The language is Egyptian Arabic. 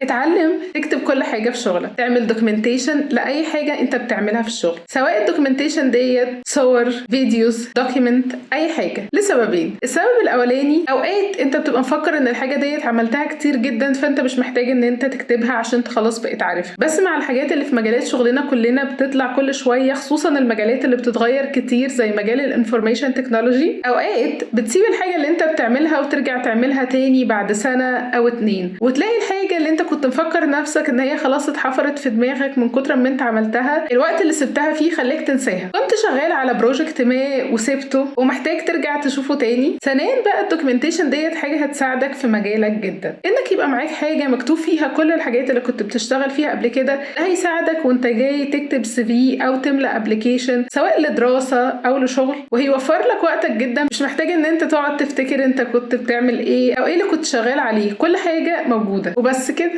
اتعلم تكتب كل حاجة في شغلك، تعمل documentation لاي حاجة انت بتعملها في الشغل، سواء ال documentation ديت صور، videos، document، اي حاجه، لسببين. السبب الاولاني، اوقات انت بتبقى مفكر ان الحاجة ديت عملتها كتير جدا، فانت مش محتاج ان انت تكتبها عشان انت خلاص بقيت عارفها. بس مع الحاجات اللي في مجالات شغلنا كلنا بتطلع كل شويه، خصوصا المجالات اللي بتتغير كتير زي مجال ال information technology، اوقات بتسيب الحاجة اللي انت بتعملها وترجع تعملها تاني بعد سنة او اتنين، وتلاقي الحاجة اللي انت كنت مفكر نفسك ان هي خلاص اتحفرت في دماغك من كتر ما انت عملتها، الوقت اللي سبتها فيه خلاك تنساها. كنت شغال على project ما وسبته ومحتاج ترجع تشوفه تاني. ثانيا بقى، ال documentation ديت حاجة هتساعدك في مجالك جدا، انك يبقى معاك حاجة مكتوب فيها كل الحاجات اللي كنت بتشتغل فيها قبل كده. ده هيساعدك وانت جاي تكتب CV او تملى application، سواء لدراسة او لشغل، وهيوفر لك وقتك جدا. مش محتاج ان انت تقعد تفتكر انت كنت بتعمل ايه او ايه اللي كنت شغال عليه، كل حاجة موجودة وبس كده.